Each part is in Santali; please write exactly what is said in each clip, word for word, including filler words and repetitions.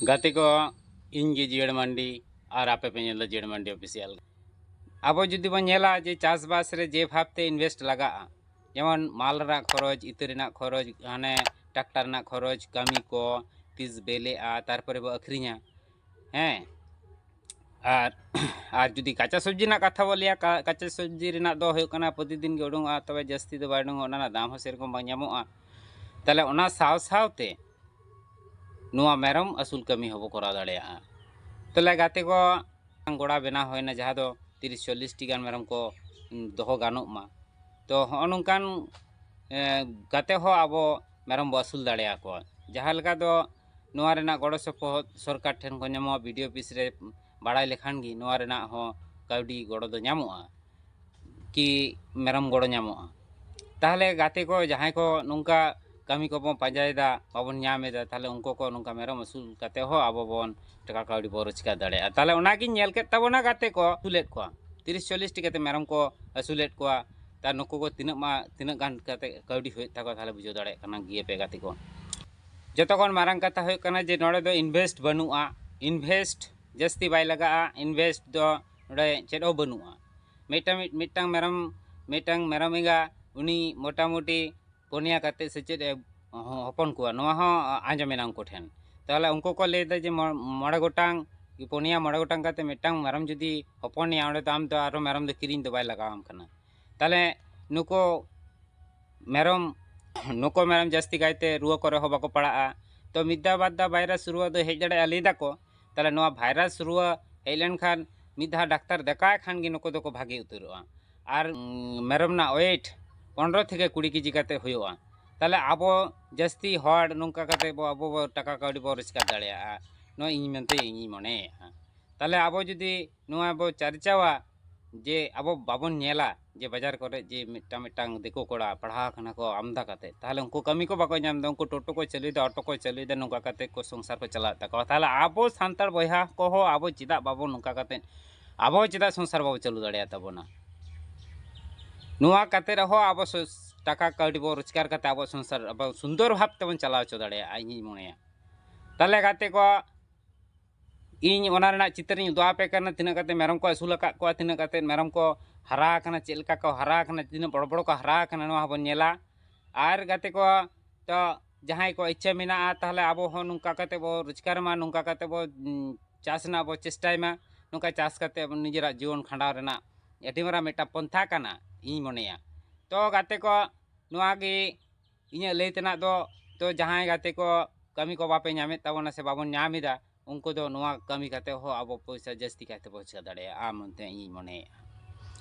ᱜᱟᱛᱮ ᱠᱚ, ᱤᱧ ᱜᱮ ᱡᱤᱭᱟᱹᱲ ᱢᱟᱱᱰᱤ ᱟᱨ ᱟᱯᱮ ᱯᱮ ᱧᱮᱞ ᱫᱟ ᱡᱤᱭᱟᱹᱲ ᱢᱟᱱᱰᱤ ᱚᱯᱷᱤᱥᱤᱭᱟᱞ᱾ ᱟᱵᱚ ᱡᱩᱫᱤ ᱵᱚᱱ ᱧᱮᱞᱟ ᱡᱮ ᱪᱟᱥᱵᱟᱥ ᱨᱮ ᱡᱮ ᱵᱷᱟᱵᱽ ᱛᱮ ᱤᱱᱵᱷᱮᱥᱴ ᱞᱟᱜᱟᱜᱼᱟ, ᱡᱮᱢᱚᱱ ᱢᱟᱞ ᱨᱮᱱᱟᱜ ᱠᱷᱚᱨᱚᱪ, ᱤᱛᱟᱹ ᱨᱮᱱᱟᱜ ᱠᱷᱚᱨᱚᱪ, ᱦᱟᱱᱮ ᱴᱨᱟᱠᱴᱟᱨ ᱨᱮᱱᱟᱜ ᱠᱷᱚᱨᱚᱪ, ᱠᱟᱹᱢᱤ ᱠᱚ, ᱛᱤᱥ ᱵᱮᱞᱮᱜᱼᱟ, ᱛᱟᱨᱯᱚᱨᱮ ᱵᱚ ᱟᱹᱠᱷᱨᱤᱧᱟ, ᱦᱮᱸ᱾ ᱟᱨ, ᱟᱨ ᱡᱩᱫᱤ ᱠᱟᱸᱪᱟ ᱥᱚᱵᱽᱡᱤ ᱨᱮᱱᱟᱜ ᱠᱟᱛᱷᱟ ᱵᱚ ᱞᱟᱹᱭᱟ, ᱠᱟ-, ᱠᱟᱸᱪᱟ ᱥᱚᱵᱽᱡᱤ ᱨᱮᱱᱟᱜ ᱫᱚ ᱦᱩᱭᱩᱜ ᱠᱟᱱᱟ ᱯᱨᱚᱛᱤᱫᱤᱱ ᱜᱮ ᱩᱰᱩᱝᱚᱜᱼᱟ, ᱛᱚᱵᱮ ᱡᱟᱹᱥᱛᱤ ᱫᱚ ᱵᱟᱭ ᱩᱰᱩᱝᱚᱜᱼᱟ, ᱚᱱᱟ ᱨᱮᱱᱟᱜ ᱫᱟᱢ ᱦᱚᱸ ᱥᱮᱨᱚᱠᱚᱢ ᱵᱟᱝ ᱧᱟᱢᱚᱜᱼᱟ᱾ ᱛᱟᱦᱚᱞᱮ ᱚᱱᱟ ᱥᱟᱶ ᱥᱟᱶᱛᱮ ᱱᱚᱣᱟ ᱢᱮᱨᱚᱢ ᱟᱹᱥᱩᱞ ᱠᱟᱹᱢᱤ ᱦᱚᱸᱵᱚ ᱠᱚᱨᱟᱣ ᱫᱟᱲᱮᱭᱟᱜᱼᱟ᱾ ᱛᱟᱦᱚᱞᱮ ᱜᱟᱛᱮ ᱠᱚ, ᱜᱚᱲᱟ ᱵᱮᱱᱟᱣ ᱦᱩᱭᱱᱟ, ᱡᱟᱦᱟᱸ ᱫᱚ ᱛᱤᱨᱤᱥ ᱪᱚᱞᱞᱤᱥ ᱴᱤ ᱜᱟᱱ ᱢᱮᱨᱚᱢ ᱠᱚ, ᱩᱸ, ᱫᱚᱦᱚ ᱜᱟᱱᱚᱜ ᱢᱟ᱾ ᱛᱚ ᱦᱚᱸᱜᱼᱚ ᱱᱚᱝᱠᱟᱱ, ᱮ, ᱜᱟᱛᱮ ᱦᱚᱸ ᱟᱵᱚ ᱢᱮᱨᱚᱢ ᱵᱚ ᱟᱹᱥᱩᱞ ᱫᱟᱲᱮᱭᱟᱠᱚᱣᱟ᱾ ᱡᱟᱦᱟᱸ ᱞᱮᱠᱟ ᱫᱚ ᱱᱚᱣᱟ ᱨᱮᱱᱟᱜ ᱜᱚᱲᱚ ᱥᱚᱯᱚᱦᱚᱫ ᱥᱚᱨᱠᱟᱨ ᱴᱷᱮᱱ ᱠᱷᱚᱱ ᱧᱟᱢᱚᱜᱼᱟ, ᱵᱤ ᱰᱤ ᱳ ᱚᱯᱷᱤᱥ ᱨᱮ ᱵᱟᱲᱟᱭ ᱞᱮᱠᱷᱟᱱ ᱜᱮ ᱱᱚᱣᱟ ᱨᱮᱱᱟᱜ ᱦᱚᱸ ᱠᱟᱹᱣᱰᱤ ᱜᱚᱲᱚ ᱫᱚ ᱧᱟᱢᱚᱜᱼᱟ, ᱠᱤ ᱢᱮᱨᱚᱢ ᱜᱚᱲᱚ ᱧᱟᱢᱚᱜᱼᱟ᱾ ᱛᱟᱦᱚᱞᱮ ᱜᱟᱛᱮ ᱠᱚ, ᱡᱟᱦᱟᱸᱭ ᱠᱚ ᱱᱚᱝᱠᱟ ᱠᱟᱹᱢᱤ ᱠᱚᱵᱚᱱ ᱯᱟᱸᱡᱟᱭᱮᱫᱟ, ᱵᱟᱵᱚᱱ ᱧᱟᱢ ᱮᱫᱟ, ᱛᱟᱦᱚᱞᱮ ᱩᱱᱠᱩ ᱠᱚ ᱱᱚᱝᱠᱟ ᱢᱮᱨᱚᱢ ᱟᱹᱥᱩᱞ ᱠᱟᱛᱮ ᱦᱚᱸ ᱟᱵᱚ ᱵᱚᱱ ᱴᱟᱠᱟ ᱠᱟᱹᱣᱰᱤ ᱵᱚᱱ ᱨᱳᱡᱽᱜᱟᱨ ᱫᱟᱲᱮᱭᱟᱜᱼᱟ᱾ ᱛᱟᱦᱚᱞᱮ ᱚᱱᱟᱜᱤᱧ ᱧᱮᱞ ᱠᱮᱫ ᱛᱟᱵᱚᱱᱟ ᱜᱟᱛᱮ ᱠᱚ, ᱟᱹᱥᱩᱞᱮᱫ ᱠᱚᱣᱟ, ᱛᱤᱨᱤᱥ ᱪᱚᱞᱞᱤᱥ ᱴᱤ ᱠᱟᱛᱮ ᱢᱮᱨᱚᱢ ᱠᱚ ᱟᱹᱥᱩᱞᱮᱫ ᱠᱚᱣᱟ᱾ ᱛᱟ ᱱᱩᱠᱩ ᱠᱚ ᱛᱤᱱᱟᱹᱜ ᱢᱟ, ᱛᱤᱱᱟᱹᱜ ᱜᱟᱱ ᱠᱟᱛᱮ ᱠᱟᱹᱣᱰᱤ ᱦᱩᱭᱩᱜ ᱛᱟᱠᱚᱣᱟ, ᱛᱟᱦᱚᱞᱮ ᱵᱩᱡᱷᱟᱹᱣ ᱫᱟᱲᱮᱭᱟᱜ ᱠᱟᱱᱟ ᱜᱮᱭᱟ ᱯᱮ ᱜᱟᱛᱮ ᱠᱚ᱾ ᱡᱚᱛᱚ ᱠᱷᱚᱱ ᱢᱟᱨᱟᱝ ᱠᱟᱛᱷᱟ ᱦᱩᱭᱩᱜ ᱠᱟᱱᱟ ᱡᱮ ᱱᱚᱰᱮ ᱫᱚ ᱤᱱᱵᱷᱮᱥᱴ ᱵᱟᱹᱱᱩᱜᱼᱟ, ᱤᱱᱵᱷᱮᱥᱴ ᱡᱟᱹᱥᱛᱤ ᱵᱟᱭ ᱞᱟᱜᱟᱜᱼᱟ, ᱤᱱᱵᱷᱮᱥᱴ ᱫᱚ ᱱᱚᱰᱮ ᱪᱮᱫ ᱦᱚᱸ ᱵᱟᱹᱱᱩᱜᱼᱟ᱾ ᱢᱤᱫᱴᱟᱝ, ᱢᱤᱫᱴᱟᱝ ᱢᱮᱨᱚᱢ, ᱢᱤᱫᱴᱟᱝ ᱢᱮᱨᱚᱢ ᱮᱸᱜᱟ ᱩᱱᱤ ᱢᱚᱴᱟᱢᱩᱴᱤ ᱯᱩᱱᱭᱟ ᱠᱟᱛᱮ ᱥᱮ ᱪᱮᱫ ᱮ ᱦᱚ-, ᱦᱚᱯᱚᱱ ᱠᱚᱣᱟ, ᱱᱚᱣᱟ ᱦᱚᱸ ᱟᱸᱡᱚᱢ ᱮᱱᱟ ᱩᱱᱠᱩ ᱴᱷᱮᱱ᱾ ᱛᱟᱦᱚᱞᱮ ᱩᱱᱠᱩ ᱠᱚ ᱞᱟᱹᱭ ᱮᱫᱟ ᱡᱮ ᱢᱚ-, ᱢᱚᱬᱮ ᱜᱚᱴᱟᱝ, ᱯᱩᱱᱭᱟ ᱢᱚᱬᱮ ᱜᱚᱴᱟᱝ ᱠᱟᱛᱮ ᱢᱤᱫᱴᱟᱝ ᱢᱮᱨᱚᱢ ᱡᱩᱫᱤ ᱦᱚᱯᱚᱱᱮᱭᱟ, ᱚᱸᱰᱮ ᱫᱚ ᱟᱢ ᱫᱚ ᱟᱨᱚ ᱢᱮᱨᱚᱢ ᱫᱚ ᱠᱤᱨᱤᱧ ᱫᱚ ᱵᱟᱭ ᱞᱟᱜᱟᱣᱟᱢ ᱠᱟᱱᱟ᱾ ᱛᱟᱦᱚᱞᱮ ᱱᱩᱠᱩ ᱢᱮᱨᱚᱢ, ᱱᱩᱠᱩ ᱢᱮᱨᱚᱢ ᱡᱟᱹᱥᱛᱤ ᱠᱟᱭᱛᱮ ᱨᱩᱣᱟᱹ ᱠᱚᱨᱮ ᱦᱚᱸ ᱵᱟᱠᱚ ᱯᱟᱲᱟᱜᱼᱟ᱾ ᱛᱚ ᱢᱤᱫ ᱫᱷᱟᱣ ᱵᱟᱨ ᱫᱷᱟᱣ ᱵᱷᱟᱭᱨᱟᱥ ᱨᱩᱣᱟᱹ ᱫᱚ ᱦᱮᱡ ᱫᱟᱲᱮᱭᱟᱜᱼᱟ ᱞᱟᱹᱭ ᱫᱟᱠᱚ᱾ ᱛᱟᱦᱚᱞᱮ ᱱᱚᱣᱟ ᱵᱷᱟᱭᱨᱟᱥ ᱨᱩᱣᱟᱹ ᱦᱮᱡ ᱞᱮᱱᱠᱷᱟᱱ ᱢᱤᱫ ᱫᱷᱟᱣ ᱰᱟᱠᱛᱟᱨ ᱫᱮᱠᱷᱟᱣ ᱠᱷᱟᱱ ᱜᱮ ᱱᱩᱠᱩ ᱫᱚᱠᱚ ᱵᱷᱟᱜᱮ ᱩᱛᱟᱹᱨᱚᱜᱼᱟ᱾ ᱟᱨ, ᱩᱸ, ᱢᱮᱨᱚᱢ ᱨᱮᱱᱟᱜ ᱳᱭᱮᱴ ᱯᱚᱱᱨᱚ ᱛᱷᱮᱠᱮ ᱠᱩᱲᱤ ᱠᱮᱡᱤ ᱠᱟᱛᱮ ᱦᱩᱭᱩᱜᱼᱟ᱾ ᱛᱟᱦᱚᱞᱮ ᱟᱵᱚ ᱡᱟᱹᱥᱛᱤ ᱦᱚᱲ ᱱᱚᱝᱠᱟ ᱠᱟᱛᱮ ᱵᱚ, ᱟᱵᱚ ᱵᱚ ᱴᱟᱠᱟ ᱠᱟᱹᱣᱰᱤ ᱵᱚ ᱨᱳᱡᱽᱜᱟᱨ ᱫᱟᱲᱮᱭᱟᱜᱼᱟ, ᱱᱚᱣᱟ ᱤᱧ ᱢᱮᱱᱛᱮ ᱤᱧᱤᱧ ᱢᱚᱱᱮᱭᱮᱫᱼᱟ᱾ ᱛᱟᱦᱚᱞᱮ ᱟᱵᱚ ᱡᱩᱫᱤ ᱱᱚᱣᱟ ᱵᱚ ᱪᱟᱨᱪᱟᱣᱟ, ᱡᱮ ᱟᱵᱚ ᱵᱟᱵᱚᱱ ᱧᱮᱞᱟ ᱡᱮ ᱵᱟᱡᱟᱨ ᱠᱚᱨᱮ ᱡᱮ ᱢᱤᱫᱴᱟᱝ ᱢᱤᱫᱴᱟᱝ ᱫᱤᱠᱩ ᱠᱚᱲᱟ ᱯᱟᱲᱦᱟᱣ ᱠᱟᱱᱟ ᱠᱚ ᱟᱢᱫᱟ ᱠᱟᱛᱮ, ᱛᱟᱦᱚᱞᱮ ᱩᱱᱠᱩ ᱠᱟᱹᱢᱤ ᱠᱚ ᱵᱟᱠᱚ ᱧᱟᱢ ᱮᱫᱟ, ᱩᱱᱠᱩ ᱴᱳᱴᱳ ᱠᱚ ᱪᱟᱹᱞᱩᱭᱮᱫᱟ, ᱚᱴᱳ ᱠᱚ ᱪᱟᱹᱞᱩᱭᱮᱫᱟ, ᱱᱚᱝᱠᱟ ᱠᱟᱛᱮ ᱠᱚ ᱥᱚᱝᱥᱟᱨ ᱠᱚ ᱪᱟᱞᱟᱣᱮᱫ ᱛᱟᱠᱚᱣᱟ᱾ ᱛᱟᱦᱚᱞᱮ ᱟᱵᱚ ᱥᱟᱱᱛᱟᱲ ᱵᱚᱭᱦᱟ ᱠᱚᱦᱚᱸ ᱟᱵᱚ ᱪᱮᱫᱟᱜ ᱵᱟᱵᱚ ᱱᱚᱝᱠᱟ ᱠᱟᱛᱮ, ᱟᱵᱚ ᱪᱮᱫᱟᱜ ᱥᱚᱝᱥᱟᱨ ᱵᱟᱵᱚ ᱪᱟᱹᱞᱩ ᱫᱟᱲᱮᱭᱟᱜ ᱛᱟᱵᱚᱱᱟ? ᱱᱚᱣᱟ ᱠᱟᱛᱮ ᱨᱮᱦᱚᱸ ᱟᱵᱚ ᱥᱚ-, ᱴᱟᱠᱟ ᱠᱟᱹᱣᱰᱤ ᱵᱚ ᱨᱳᱡᱽᱜᱟᱨ ᱠᱟᱛᱮ ᱟᱵᱚ ᱥᱚᱝᱥᱟᱨ ᱟᱵᱚ ᱥᱩᱱᱫᱚᱨ ᱵᱷᱟᱵᱽ ᱛᱮᱵᱚᱱ ᱪᱟᱞᱟᱣ ᱦᱚᱪᱚ ᱫᱟᱲᱮᱭᱟᱜᱼᱟ, ᱤᱧᱤᱧ ᱢᱚᱱᱮᱭᱟ᱾ ᱛᱟᱦᱚᱞᱮ ᱜᱟᱛᱮ ᱠᱚ, ᱤᱧ ᱚᱱᱟ ᱨᱮᱱᱟᱜ ᱪᱤᱛᱟᱹᱨᱤᱧ ᱩᱫᱩᱜ ᱟᱯᱮ ᱠᱟᱱᱟ, ᱛᱤᱱᱟᱹᱜ ᱠᱟᱛᱮ ᱢᱮᱨᱚᱢ ᱠᱚ ᱟᱹᱥᱩᱞ ᱟᱠᱟᱫ ᱠᱚᱣᱟ, ᱛᱤᱱᱟᱹᱜ ᱠᱟᱛᱮ ᱢᱮᱨᱚᱢ ᱠᱚ ᱦᱟᱨᱟ ᱟᱠᱟᱱᱟ, ᱪᱮᱫ ᱞᱮᱠᱟ ᱠᱚ ᱦᱟᱨᱟ ᱟᱠᱟᱱᱟ, ᱛᱤᱱᱟᱹᱜ ᱵᱚᱲᱚ ᱵᱚᱲᱚ ᱠᱚ ᱦᱟᱨᱟ ᱟᱠᱟᱱᱟ, ᱱᱚᱣᱟ ᱦᱚᱸᱵᱚᱱ ᱧᱮᱞᱟ᱾ ᱟᱨ ᱜᱟᱛᱮ ᱠᱚ, ᱛᱚ ᱡᱟᱦᱟᱸᱭ ᱠᱚ ᱤᱪᱪᱷᱟᱹ ᱢᱮᱱᱟᱜᱼᱟ, ᱛᱟᱦᱚᱞᱮ ᱟᱵᱚ ᱦᱚᱸ ᱱᱚᱝᱠᱟ ᱠᱟᱛᱮ ᱵᱚ ᱨᱳᱡᱽᱜᱟᱨ ᱢᱟ, ᱱᱚᱝᱠᱟ ᱠᱟᱛᱮ ᱵᱚ, ᱩᱸ, ᱪᱟᱥ ᱨᱮᱱᱟᱜ ᱵᱚ ᱪᱮᱥᱴᱟᱭ ᱢᱟ, ᱱᱚᱝᱠᱟ ᱪᱟᱥ ᱠᱟᱛᱮ ᱱᱤᱡᱮᱨᱟᱜ ᱡᱤᱭᱚᱱ ᱠᱷᱟᱸᱰᱟᱣ ᱨᱮᱱᱟᱜ ᱟᱹᱰᱤ ᱢᱟᱨᱟᱝ ᱢᱤᱫᱴᱟᱝ ᱯᱚᱱᱛᱷᱟ ᱠᱟᱱᱟ, ᱤᱧ ᱢᱚᱱᱮᱭᱟ᱾ ᱛᱚ ᱜᱟᱛᱮ ᱠᱚ, ᱱᱚᱣᱟ ᱜᱮ ᱤᱧᱟᱹᱜ ᱞᱟᱹᱭ ᱛᱮᱱᱟᱜ ᱫᱚ᱾ ᱛᱚ ᱡᱟᱦᱟᱸᱭ ᱜᱟᱛᱮ ᱠᱚ ᱠᱟᱹᱢᱤ ᱠᱚ ᱵᱟᱯᱮ ᱧᱟᱢᱮᱫ ᱛᱟᱵᱚᱱᱟ ᱥᱮ ᱵᱟᱵᱚᱱ ᱧᱟᱢ ᱮᱫᱟ, ᱩᱱᱠᱩ ᱫᱚ ᱱᱚᱣᱟ ᱠᱟᱹᱢᱤ ᱠᱟᱛᱮ ᱦᱚᱸ ᱟᱵᱚ ᱯᱚᱭᱥᱟ ᱡᱟᱹᱥᱛᱤ ᱠᱟᱭᱛᱮ ᱵᱚ ᱨᱳᱡᱽᱜᱟᱨ ᱫᱟᱲᱮᱭᱟᱜᱼᱟ ᱢᱮᱱᱛᱮ ᱤᱧᱤᱧ ᱢᱚᱱᱮᱭᱮᱫᱼᱟ᱾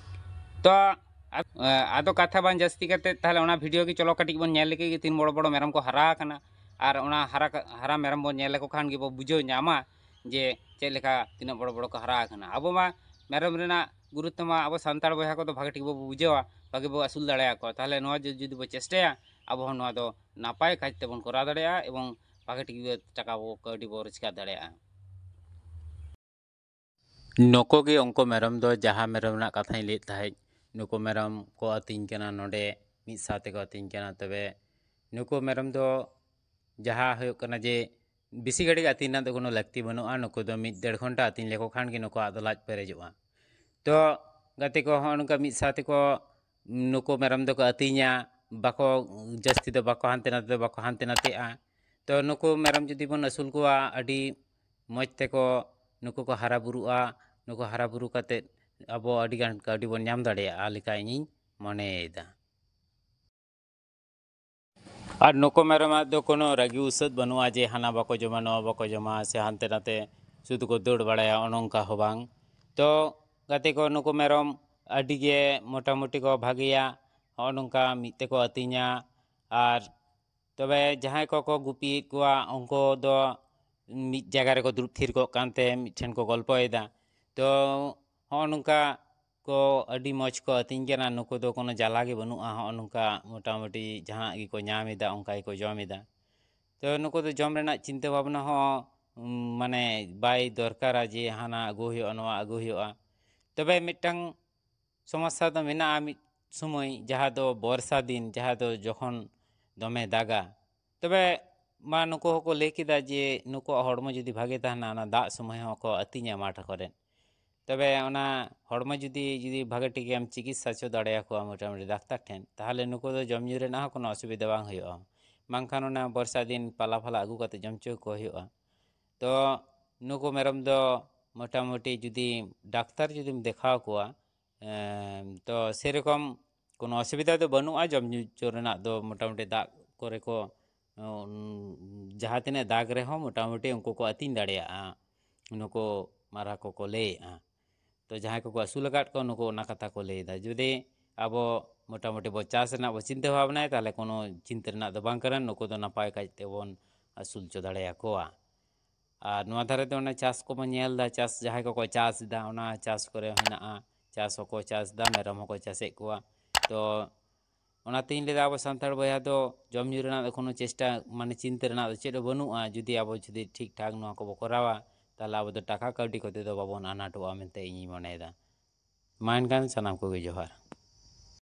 ᱛᱚ ᱟ-, ᱟᱫᱚ ᱠᱟᱛᱷᱟ ᱵᱟᱝ ᱡᱟᱹᱥᱛᱤ ᱠᱟᱛᱮ, ᱛᱟᱦᱚᱞᱮ ᱚᱱᱟ ᱵᱷᱤᱰᱤᱭᱳ ᱜᱮ ᱪᱚᱞᱚ ᱠᱟᱹᱴᱤᱡ ᱵᱚᱱ ᱧᱮᱞ ᱞᱮᱜᱮ, ᱛᱤᱱ ᱵᱚᱲᱚ ᱵᱚᱲᱚ ᱢᱮᱨᱚᱢ ᱠᱚ ᱦᱟᱨᱟ ᱟᱠᱟᱱᱟ᱾ ᱟᱨ ᱚᱱᱟ ᱦᱟᱨᱟ ᱠᱟ-, ᱦᱟᱨᱟ ᱢᱮᱨᱚᱢ ᱵᱚᱱ ᱧᱮᱞ ᱞᱮᱠᱚ ᱠᱷᱟᱱ ᱜᱮᱵᱚ ᱵᱩᱡᱷᱟᱹᱣ ᱧᱟᱢᱟ ᱡᱮ ᱪᱮᱫ ᱞᱮᱠᱟ, ᱛᱤᱱᱟᱹᱜ ᱵᱚᱲᱚ ᱵᱚᱲᱚ ᱠᱚ ᱦᱟᱨᱟ ᱟᱠᱟᱱᱟ᱾ ᱟᱵᱚ ᱢᱟ ᱢᱮᱨᱚᱢ ᱨᱮᱱᱟᱜ ᱜᱩᱨᱩᱛᱛᱚ ᱢᱟ ᱟᱵᱚ ᱥᱟᱱᱛᱟᱲ ᱵᱚᱭᱦᱟ ᱠᱚᱫᱚ ᱵᱷᱟᱜᱮ ᱴᱷᱤᱠ ᱵᱚ ᱵᱩᱡᱷᱟᱹᱣᱟ, ᱵᱷᱟᱜᱮ ᱵᱚ ᱟᱹᱥᱩᱞ ᱫᱟᱲᱮᱭᱟᱠᱚᱣᱟ᱾ ᱛᱟᱦᱚᱞᱮ ᱱᱚᱣᱟ ᱡᱩ-, ᱡᱩᱫᱤ ᱵᱚ ᱪᱮᱥᱴᱟᱭᱟ, ᱟᱵᱚ ᱦᱚᱸ ᱱᱚᱣᱟ ᱫᱚ ᱱᱟᱯᱟᱭ ᱠᱟᱡᱽ ᱛᱮᱵᱚᱱ ᱠᱚᱨᱟᱣ ᱫᱟᱲᱮᱭᱟᱜᱼᱟ ᱮᱵᱚᱝ ᱵᱷᱟᱜᱮ ᱴᱷᱤᱠ ᱴᱟᱠᱟ ᱵᱚ, ᱠᱟᱹᱣᱰᱤ ᱵᱚ ᱨᱳᱡᱽᱜᱟᱨ ᱫᱟᱲᱮᱭᱟᱜᱼᱟ᱾ ᱱᱩᱠᱩ ᱜᱮ ᱩᱱᱠᱩ ᱢᱮᱨᱚᱢ ᱫᱚ, ᱡᱟᱦᱟᱸ ᱢᱮᱨᱚᱢ ᱨᱮᱱᱟᱜ ᱠᱟᱛᱷᱟᱧ ᱞᱟᱹᱭᱮᱫ ᱛᱟᱦᱮᱸᱫ, ᱱᱩᱠᱩ ᱢᱮᱨᱚᱢ ᱠᱚ ᱟᱹᱛᱤᱧ ᱠᱟᱱᱟ ᱱᱚᱰᱮ, ᱢᱤᱫ ᱥᱟᱶ ᱛᱮᱠᱚ ᱟᱹᱛᱤᱧ ᱠᱟᱱᱟ᱾ ᱛᱚᱵᱮ ᱱᱩᱠᱩ ᱢᱮᱨᱚᱢ ᱫᱚ ᱡᱟᱦᱟᱸ ᱦᱩᱭᱩᱜ ᱠᱟᱱᱟ ᱡᱮ ᱵᱮᱥᱤ ᱜᱷᱟᱹᱲᱤᱡ ᱟᱹᱛᱤᱧ ᱨᱮᱱᱟᱜ ᱫᱚ ᱠᱳᱱᱳ ᱞᱟᱹᱠᱛᱤ ᱵᱟᱹᱱᱩᱜᱼᱟ᱾ ᱱᱩᱠᱩ ᱫᱚ ᱢᱤᱫ ᱰᱮᱲ ᱜᱷᱚᱱᱴᱟ ᱟᱹᱛᱤᱧ ᱞᱮᱠᱚ ᱠᱷᱟᱱ ᱜᱮ ᱱᱩᱠᱩᱣᱟᱜ ᱫᱚ ᱞᱟᱡ ᱯᱮᱨᱮᱡᱚᱜᱼᱟ᱾ ᱛᱚ ᱜᱟᱛᱮ ᱠᱚ, ᱦᱚᱸᱜᱼᱚ ᱱᱚᱝᱠᱟ ᱢᱤᱫ ᱥᱟᱶ ᱛᱮᱠᱚ, ᱱᱩᱠᱩ ᱢᱮᱨᱚᱢ ᱫᱚᱠᱚ ᱟᱹᱛᱤᱧᱟ, ᱵᱟᱠᱚ, ᱡᱟᱹᱥᱛᱤ ᱫᱚ ᱵᱟᱠᱚ ᱦᱟᱱᱛᱮ ᱱᱟᱛᱮ ᱫᱚ ᱵᱟᱠᱚ ᱦᱟᱱᱛᱮ ᱱᱟᱛᱮᱜᱼᱟ᱾ ᱛᱚ ᱱᱩᱠᱩ ᱢᱮᱨᱚᱢ ᱡᱩᱫᱤ ᱵᱚᱱ ᱟᱹᱥᱩᱞ ᱠᱚᱣᱟ, ᱟᱹᱰᱤ ᱢᱚᱡᱽ ᱛᱮᱠᱚ ᱱᱩᱠᱩ ᱠᱚ ᱦᱟᱨᱟ ᱵᱩᱨᱩᱜᱼᱟ᱾ ᱱᱩᱠᱩ ᱦᱟᱨᱟ ᱵᱩᱨᱩ ᱠᱟᱛᱮᱫ ᱟᱵᱚ ᱟᱹᱰᱤ ᱜᱟᱱ ᱠᱟᱹᱣᱰᱤ ᱵᱚᱱ ᱧᱟᱢ ᱫᱟᱲᱮᱭᱟᱜᱼᱟ ᱞᱮᱠᱟ ᱤᱧᱤᱧ ᱢᱚᱱᱮᱭᱮᱫᱟ᱾ ᱟᱨ ᱱᱩᱠᱩ ᱢᱮᱨᱚᱢᱟᱜ ᱫᱚ ᱠᱳᱱᱳ ᱨᱟᱹᱜᱤ ᱩᱥᱟᱹᱫ ᱵᱟᱹᱱᱩᱜᱼᱟ ᱡᱮ ᱦᱟᱱᱟ ᱵᱟᱠᱚ ᱡᱚᱢᱟ, ᱱᱚᱣᱟ ᱵᱟᱠᱚ ᱡᱚᱢᱟ, ᱥᱮ ᱦᱟᱱᱛᱮ ᱱᱟᱛᱮ ᱥᱩᱫᱷᱩ ᱠᱚ ᱫᱟᱹᱲ ᱵᱟᱲᱟᱭᱟ, ᱚᱱᱮ ᱚᱱᱠᱟ ᱦᱚᱸ ᱵᱟᱝ᱾ ᱛᱚ ᱜᱟᱛᱮ ᱠᱚ, ᱱᱩᱠᱩ ᱢᱮᱨᱚᱢ ᱟᱹᱰᱤ ᱜᱮ ᱢᱚᱴᱟᱢᱩᱴᱤ ᱠᱚ ᱵᱷᱟᱜᱮᱭᱟ᱾ ᱦᱚᱸᱜᱼᱚ ᱱᱚᱝᱠᱟ ᱢᱤᱫ ᱛᱮᱠᱚ ᱟᱹᱛᱤᱧᱟ᱾ ᱟᱨ ᱛᱚᱵᱮ ᱡᱟᱦᱟᱸᱭ ᱠᱚᱠᱚ ᱜᱩᱯᱤᱭᱮᱫ ᱠᱚᱣᱟ, ᱩᱱᱠᱩ ᱫᱚ ᱢᱤᱫ ᱡᱟᱭᱜᱟ ᱨᱮᱠᱚ ᱫᱩᱲᱩᱵ ᱛᱷᱤᱨ ᱠᱚᱜ ᱠᱟᱱᱛᱮ ᱢᱤᱫ ᱴᱷᱮᱱ ᱠᱚ ᱜᱚᱞᱯᱚᱭᱮᱫᱟ᱾ ᱛᱚ ᱦᱚᱸᱜᱼᱚ ᱱᱚᱝᱠᱟ ᱠᱚ ᱟᱹᱰᱤ ᱢᱚᱡᱽ ᱠᱚ ᱟᱹᱛᱤᱧ ᱠᱟᱱᱟ᱾ ᱱᱩᱠᱩ ᱫᱚ ᱠᱳᱱᱳ ᱡᱟᱞᱟ ᱜᱮ ᱵᱟᱹᱱᱩᱜᱼᱟ᱾ ᱦᱚᱸᱜᱼᱚ ᱱᱚᱝᱠᱟ ᱢᱚᱴᱟᱢᱩᱴᱤ ᱡᱟᱦᱟᱸ ᱜᱮᱠᱚ ᱧᱟᱢ ᱮᱫᱟ, ᱚᱱᱠᱟ ᱜᱮᱠᱚ ᱡᱚᱢ ᱮᱫᱟ᱾ ᱛᱚ ᱱᱩᱠᱩ ᱫᱚ ᱡᱚᱢ ᱨᱮᱱᱟᱜ ᱪᱤᱱᱛᱟᱹ ᱵᱷᱟᱵᱽᱱᱟ ᱦᱚᱸ, ᱩᱢ, ᱢᱟᱱᱮ ᱵᱟᱭ ᱫᱚᱨᱠᱟᱨᱟ ᱡᱮ ᱦᱟᱱᱟ ᱟᱹᱜᱩ ᱦᱩᱭᱩᱜᱼᱟ, ᱱᱚᱣᱟ ᱟᱹᱜᱩ ᱦᱩᱭᱩᱜᱼᱟ᱾ ᱛᱚᱵᱮ ᱢᱤᱫᱴᱟᱝ ᱥᱚᱢᱚᱥᱥᱟ ᱫᱚ ᱢᱮᱱᱟᱜᱼᱟ ᱢᱤᱫ ᱥᱚᱢᱚᱭ, ᱡᱟᱦᱟᱸ ᱫᱚ ᱵᱚᱨᱥᱟ ᱫᱤᱱ, ᱡᱟᱦᱟᱸ ᱫᱚ ᱡᱚᱠᱷᱚᱱ ᱫᱚᱢᱮ ᱫᱟᱜᱟ, ᱛᱚᱵᱮ ᱢᱟ ᱱᱩᱠᱩ ᱦᱚᱸᱠᱚ ᱞᱟᱹᱭ ᱠᱮᱫᱟ ᱡᱮ ᱱᱩᱠᱩᱣᱟᱜ ᱦᱚᱲᱢᱚ ᱡᱩᱫᱤ ᱵᱷᱟᱜᱮ ᱛᱟᱦᱮᱱᱟ, ᱚᱱᱟ ᱫᱟᱜ ᱥᱚᱢᱚᱭ ᱦᱚᱸᱠᱚ ᱟᱹᱛᱤᱧᱟ ᱢᱟᱴᱷ ᱠᱚᱨᱮ᱾ ᱛᱚᱵᱮ ᱚᱱᱟ ᱦᱚᱲᱢᱚ ᱡᱩᱫᱤ, ᱡᱩᱫᱤ ᱵᱷᱟᱜᱮ ᱴᱷᱤᱠ ᱮᱢ ᱪᱤᱠᱤᱛᱥᱟ ᱦᱚᱪᱚ ᱫᱟᱲᱮᱭᱟᱠᱚᱣᱟ ᱢᱚᱴᱟᱢᱩᱴᱤ ᱰᱟᱠᱛᱟᱨ ᱴᱷᱮᱱ, ᱛᱟᱦᱚᱞᱮ ᱱᱩᱠᱩ ᱫᱚ ᱡᱚᱢ ᱧᱩ ᱨᱮᱱᱟᱜ ᱦᱚᱸ ᱠᱳᱱᱳ ᱚᱥᱩᱵᱤᱫᱷᱟ ᱵᱟᱝ ᱦᱩᱭᱩᱜᱼᱟ᱾ ᱵᱟᱝᱠᱷᱟᱱ ᱚᱱᱟ ᱵᱚᱨᱥᱟ ᱫᱤᱱ ᱯᱟᱞᱟ ᱯᱷᱟᱞᱟ ᱟᱹᱜᱩ ᱠᱟᱛᱮ ᱡᱚᱢ ᱦᱚᱪᱚ ᱠᱚ ᱦᱩᱭᱩᱜᱼᱟ᱾ ᱛᱚ ᱱᱩᱠᱩ ᱢᱮᱨᱚᱢ ᱫᱚ ᱢᱚᱴᱟᱢᱩᱴᱤ ᱡᱩᱫᱤ ᱰᱟᱠᱛᱟᱨ ᱡᱩᱫᱤᱢ ᱫᱮᱠᱷᱟᱣ ᱠᱚᱣᱟ, ᱮᱸ, ᱛᱚ ᱥᱮᱨᱚᱠᱚᱢ ᱠᱳᱱᱳ ᱚᱥᱩᱵᱤᱫᱷᱟ ᱫᱚ ᱵᱟᱹᱱᱩᱜᱼᱟ᱾ ᱡᱚᱢ ᱧᱩ ᱦᱚᱪᱚ ᱨᱮᱱᱟᱜ ᱫᱚ ᱢᱚᱴᱟᱢᱩᱴᱤ ᱫᱟᱜ ᱠᱚᱨᱮ ᱠᱚ, ᱩᱸ, ᱡᱟᱦᱟᱸ ᱛᱤᱱᱟᱹᱜ ᱫᱟᱜ ᱨᱮᱦᱚᱸ ᱢᱚᱴᱟᱢᱩᱴᱤ ᱩᱱᱠᱩ ᱠᱚ ᱟᱹᱛᱤᱧ ᱫᱟᱲᱮᱭᱟᱜᱼᱟ, ᱱᱩᱠᱩ ᱢᱟᱨᱦᱟ ᱠᱚᱠᱚ ᱞᱟᱹᱭᱮᱜᱼᱟ᱾ ᱛᱚ ᱡᱟᱦᱟᱸᱭ ᱠᱚᱠᱚ ᱟᱹᱥᱩᱞ ᱟᱠᱟᱫ ᱠᱚᱣᱟ, ᱱᱩᱠᱩ ᱚᱱᱟ ᱠᱟᱛᱷᱟ ᱠᱚ ᱞᱟᱹᱭᱮᱫᱟ᱾ ᱡᱩᱫᱤ ᱟᱵᱚ ᱢᱚᱴᱟᱢᱩᱴᱤ ᱵᱚ ᱪᱟᱥ ᱨᱮᱱᱟᱜ ᱵᱚ ᱪᱤᱱᱛᱟᱹ ᱵᱷᱟᱵᱽᱱᱟᱭᱟ, ᱛᱟᱦᱚᱞᱮ ᱠᱳᱱᱳ ᱪᱤᱱᱛᱟᱹ ᱨᱮᱱᱟᱜ ᱫᱚ ᱵᱟᱝ ᱠᱟᱱᱟ, ᱱᱩᱠᱩ ᱫᱚ ᱱᱟᱯᱟᱭ ᱠᱟᱭ ᱛᱮᱵᱚᱱ ᱟᱹᱥᱩᱞ ᱦᱚᱪᱚ ᱫᱟᱲᱮᱭᱟᱠᱚᱣᱟ᱾ ᱟᱨ ᱱᱚᱣᱟ ᱫᱷᱟᱨᱮ ᱫᱚ ᱚᱱᱮ ᱪᱟᱥ ᱠᱚᱵᱚᱱ ᱧᱮᱞ ᱮᱫᱟ, ᱪᱟᱥ ᱡᱟᱦᱟᱸᱭ ᱠᱚᱠᱚ ᱪᱟᱥ ᱮᱫᱟ, ᱚᱱᱟ ᱪᱟᱥ ᱠᱚᱨᱮ ᱦᱮᱱᱟᱜᱼᱟ, ᱪᱟᱥ ᱦᱚᱸᱠᱚ ᱪᱟᱥ ᱮᱫᱟ, ᱢᱮᱨᱚᱢ ᱦᱚᱸᱠᱚ ᱪᱟᱥᱮᱫ ᱠᱚᱣᱟ᱾ ᱛᱚ ᱚᱱᱟᱛᱤᱧ ᱞᱟᱹᱭᱫᱟ, ᱟᱵᱚ ᱥᱟᱱᱛᱟᱲ ᱵᱚᱭᱦᱟ ᱫᱚ ᱡᱚᱢ ᱧᱩ ᱨᱮᱱᱟᱜ ᱫᱚ ᱠᱳᱱᱳ ᱪᱮᱥᱴᱟ, ᱢᱟᱱᱮ ᱪᱤᱱᱛᱟᱹ ᱨᱮᱱᱟᱜ ᱫᱚ ᱪᱮᱫ ᱦᱚᱸ ᱵᱟᱹᱱᱩᱜᱼᱟ᱾ ᱡᱩᱫᱤ ᱟᱵᱚ ᱡᱩᱫᱤ ᱴᱷᱤᱠ ᱴᱷᱟᱠ ᱱᱚᱣᱟ ᱠᱚᱵᱚ ᱠᱚᱨᱟᱣᱟ, ᱛᱟᱦᱚᱞᱮ ᱟᱵᱚ ᱫᱚ ᱴᱟᱠᱟ ᱠᱟᱹᱣᱰᱤ ᱠᱚᱛᱮ ᱫᱚ ᱵᱟᱵᱚᱱ ᱟᱱᱟᱴᱚᱜᱼᱟ ᱢᱮᱱᱛᱮ ᱤᱧᱤᱧ ᱢᱚᱱᱮᱭᱮᱫᱟ᱾ ᱢᱟ ᱮᱱᱠᱷᱟᱱ ᱥᱟᱱᱟᱢ ᱠᱚᱜᱮ ᱡᱚᱦᱟᱨ᱾